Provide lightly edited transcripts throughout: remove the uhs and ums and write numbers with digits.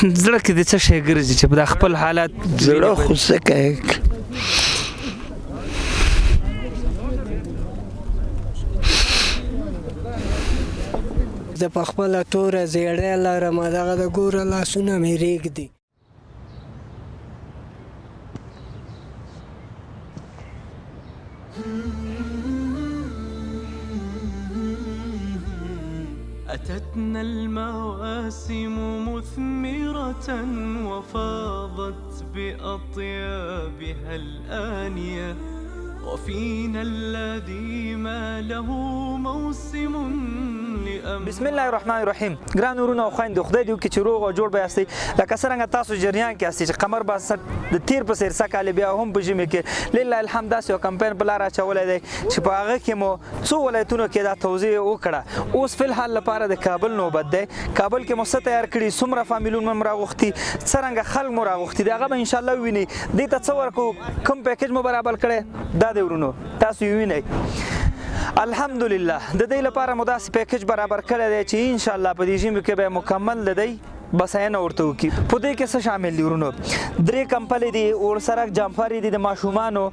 زړه کې د څه شی ګرځي چې په خپل حالت؟ زړه خو څه کوي. زه په خپله توره زیړی لرم، دغه د ګوره لاسونه مې رېږدي. أتتنا المواسم مثمرة وفاضت بأطيابها الآنية، وفينا الذي ما له موسم. بسم الله الرحمن الرحیم. ګران ورونه او خویندو، خدای دې وکړي چې روغ او جوړ به یاستئ. لکه څرنګه تاسو جریان کې یاستئ چې قمر بنسټ د تیر په څېر سږکال بیا هم په ژمي کې لله الحمد داسې یو کمپاین په لاره اچولی دی چې په هغه کې مو څو ولایتونو کې دا توزیع وکړه. اوس فی الحال لپاره د کابل نوبت دی. کابل کې مو څه تیار کړي، څومره فامیلونه مو راغوښتي، څرنګه خلک مو راغوښتي، د هغه به انشاءالله ووینئ. دې ته څه ورکو، کوم پیکج مو برابر کړی، دا دی ورونو تاسو یې وینئ. الحمدلله د دې لپاره مو داسې پیکج برابر کړی دی چې انشاءالله په دې ژمي کې به مکمل د دی بساینه ورته وکړي. په دې کې څه شامل دي ورونو؟ درې کمپلې دي، ورسره جمپرې دي د ماشومانو،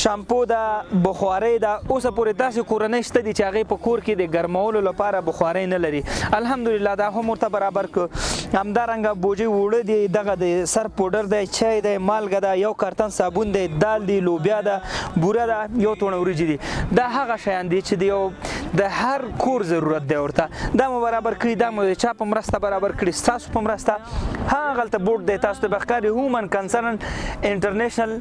شامپو ده، بخارۍ ده. اوسه پورې داسې کورنۍ شته دي چې هغې په کور کې د ګرمولو لپاره بخارۍ نه لري. الحمدلله دا هم ورته برابر کړو. همدارنګه بوجۍ اوړه دي، دغه د سر پوډر دی، چای دی، مالګه ده، یو کارتن صابون دی، دال دی، لوبیا ده، بوره ده، یو توڼه وریجې دي. دا هغه شیان دي چې د یو د هر کور ضرورت دی ورته. دا مو برابر کړي، دا مو د چا په مرسته برابر کړي؟ ستاسو په مرسته. هغلته بورډ دی، تاسو ته به ښکاري، هیومن کنسرن انټرنیشنل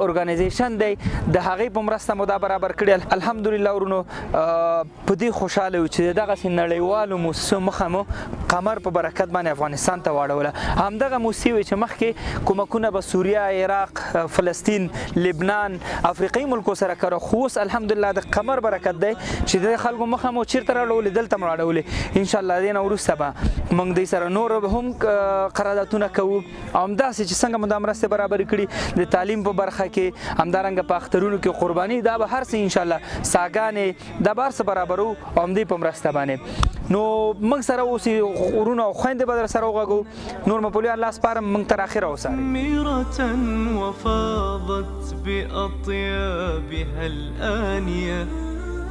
ارګانایزیشن دی، د هغې په مرسته مو دا برابر کړي. الحمدلله ورونو په دې خوشحاله یو چې دغسې نړیوالو موسسو مخه مو قمر په برکت باندې افغانستان ته واړوله. همدغه موسسې وې چې مخکې کومکونه به سوریه، عراق، فلسطین، لبنان، افریقایي ملکو سره کړو، خو اوس الحمدلله د قمر برکت دی چې د خلکو مخه مو چېرته راړولې، دلته مو راړولې. انشاءالله دې نه وروسته به موږ دې سره نور هم قراردادونه کوو او همداسې چې څنګه مو دا مرستې برابرې کړي د تعلیم په برخه کې، همدارنګه په اخترونو کې قرباني، دا به هر څه انشاءالله ساګانې دا به هر څه برابرو او همدې په مرسته باندې. نو موږ سره اوس ورونه او خویندې به در سره وغږو. نور مو په لوی الله سپارم، موږ تر اخره وڅارئ. وفاضت بأطيابها الآنية،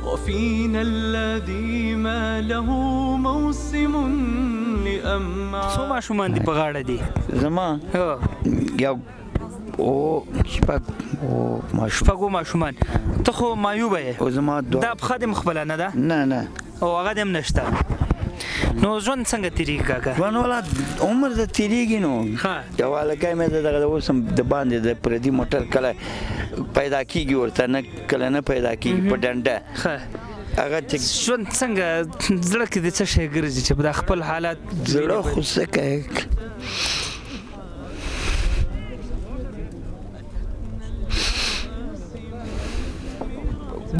وفينا الذي ما له موسم لأمع. څو ماشومان دي په غاړه دي؟ زما یو او شپږ ماشوم. شپږو ماشومان. ته خو معیوبه یې؟ او زما دوه. دا پښه دې هم خپله نه ده؟ نه نه. او هغه دې هم نشته. نو ژوند څنګه تېرېږي کاکا؟ ژوند والا عمر د تېرېږي نو. یو هلکی مې دغه د اوس هم د باندې د پردي موټر کله پیدا کېږي ورته، نه کله نه پیدا کېږي په ډنډه. هغه چې ژوند څنګه زړه کې د څه شی ګرځي چې په خپل حالت؟ زړه خو څه کوي.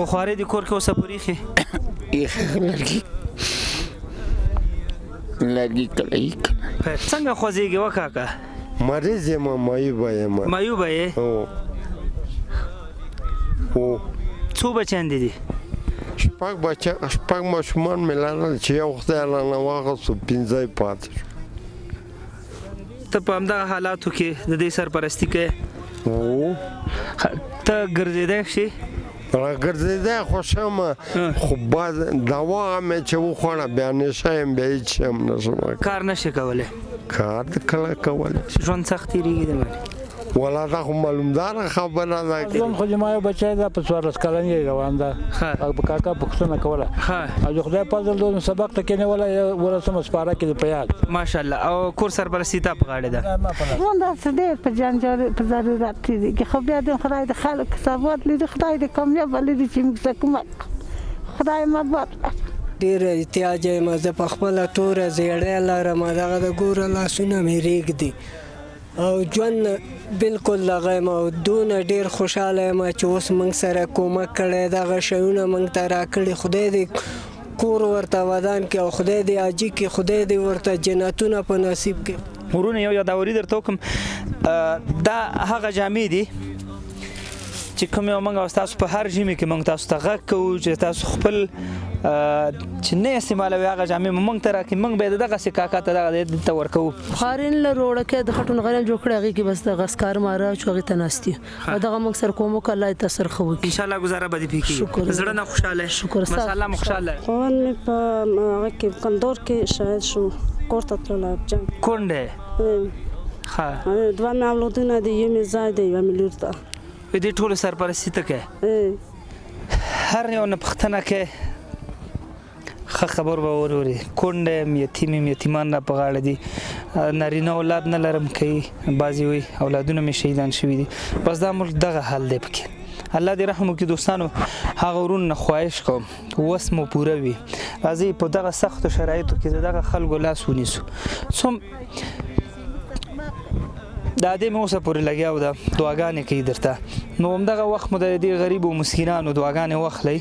بخارۍ د کور کې اوسه پورې ایښې؟ ایښې، لرګي لرګي کله یې. څنګه خوځېږي وه کاکا؟ مریض یم، معیوبه یم. معیوبه یې؟ هو. څو بچیان دي دي؟ شپږ بچیان، شپږ ماشومان مې لرل چې یو خدای رانه واخیستو، پنځه یې پاتې شو. ته په همدغه حالاتو کې د دې سرپرستي کوې؟ هو. ته ګرځېدی شې؟ راګرځېدی خو شم، خو بعض دوا مې چې وخوړه بیا نشه یم، بیا هېڅ شی هم نه شم. کار نه شې کولی؟ کار د کله کولی؟ ژوند سخت تېرېږي در باندې؟ ولا دا خو معلومداره خبره ده. ژوند خو زما یو بچی ده، په 14 کلنۍ روان ده. او په کاکا پوښتنه کوله. او د خدای فضل دی سبق ته کېنولی، ولسمه سپاره کې په یاد. ماشاءالله. او کور سرپرستي تا په غاړه ده؟ ژوند داسې ډېر په جنجال په ضرورت تېرېږي، خو بیا دې خدای د خلکو ثبات لري، خدای دې کامیابه لري چې موږ ته کومک خدای مباد. ډېر احتیاج یم، زه په خپله توره زیړی لرم، دغه د ګوره لاسونه مې رېږدي او ژوند بالکل دغه یم او دونه ډېر خوشحاله یم چې اوس موږ سره کومک کړی، دغه شیونه موږ ته راکړي. خدای دې کور ورته ودان کړي او خدای دې حاجي کړي، خدای دې ورته جنتونه په نصیب کړي. ورونه یو یادوري درته وکړم، دا هغه جامې دي چې کوم یو موږ او تاسو په هر ژمي کې موږ تاسو ته غږ کوو چې تاسو خپل چې نه استعمالوي هغه جامې مو موږ ته راکړي، موږ به یې دغسې کاکا ته دغه دلته ورکوو. خارین له روړکې د خټو غریم جوړ کړی، هغې کې بس دغه سکاره ماره اچو، هغې ته ناست یو او دغه موږ سره کوم وکړه، الله دې تاسو سره ښه وکړي. ان شاء الله ګزاره به دې پرې کېږي. شکر. زړه نه خوشحاله، شکر. مساله مو خوشحاله. خاوند مې په هغه کې کندور کې شهید شو، کور ته تللی جنګ. کونډه؟ ښه. دوه مې اولادونه دي، یو مې ځای دی، یوه مې لور ده. دې ټولو سرپرستي ته کوې؟ هر یو نه پوښتنه کوې، ښه خبر به وروري. کونډه یم، یتیم یم، یتیمان را په غاړه دي، نارینه اولاد نه لرم، کوي بعضې وایي اولادونه مې شهیدان شوي دي. بس دا ملک دغه حال دی پکې. الله دې رحم وکړي. دوستانو هغه ورونو نه خواهش کوم وس مو پوره وي، راځئ په دغه سختو شرایطو کې د دغه خلکو لاس ونیسو. څوم دا دې مې اوسه پورې لګیا و ده دعاګانې کوي درته، نو همدغه وخت مو د دې غریبو مسکینانو دعاګانې واخلئ،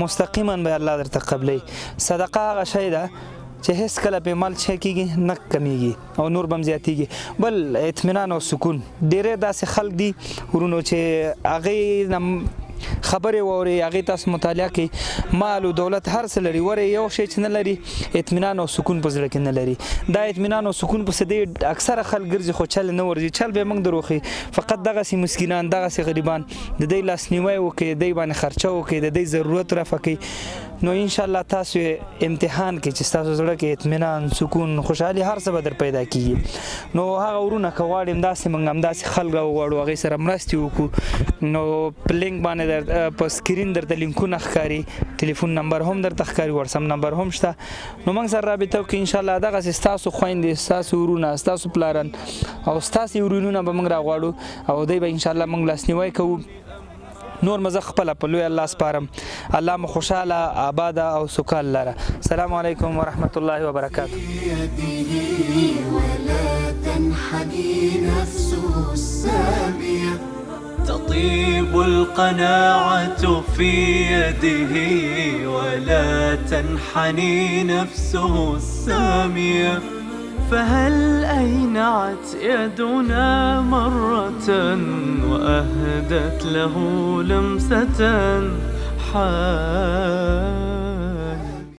مستقیما به الله درته قبلوي. صدقه هغه شی ده چې هېڅ کله پې مال څه کېږي نه کمیږي او نور به هم زیاتېږي. بل اطمینان او سکون. ډېری داسې خلک دي ورونو چې هغې خبرې واوري، هغې تاسو مطالعه کوي، مال او دولت هر څه لري، ورې یو شی چې نه لري اطمینان او سکون په زړه کې نه لري. دا اطمینان او سکون پسې دی اکثره خلک ګرځي، خو چل نه ورځي، چل به موږ دروښي. فقط دغسې مسکینان، دغسې غریبان د دوی لاسنیوی وکړي، د دوی باندې خرچه وکړي، د دوی ضرورت رفع کړي، نو انشاءالله تاسو امتحان کې چې ستاسو زړه کې اطمینان، سکون، خوشحالي هر څه به در پیدا کېږي. نو هغه ورونه که غواړي همداسې موږ همداسې خلک راوغواړو، هغې سره مرستې وکړو، نو په لینک باندې په سکرین درته لینکونه ښکاري، ټلیفون نمبر هم درته ښکاري، واټساپ نمبر هم شته، نو موږ سره رابطه وکړئ. انشاءالله دغسې ستاسو خویندې، ستاسو ورونه، ستاسو پلاران او ستاسې ورونونه به موږ راغواړو او دوی به انشاءالله موږ لاسنیوی کوو. نور مزه خپله په لوی الله سپارم. الله مو خوشحاله، آباده او سوکال لره. السلام علیکم ورحمت الله وبرکاته. ولا تنحني نفسه السامية، تطيب القناعة في يده ولا تنحني نفسه السامية. فهل أينعت يدنا مرة وأهدت له لمسة حامية؟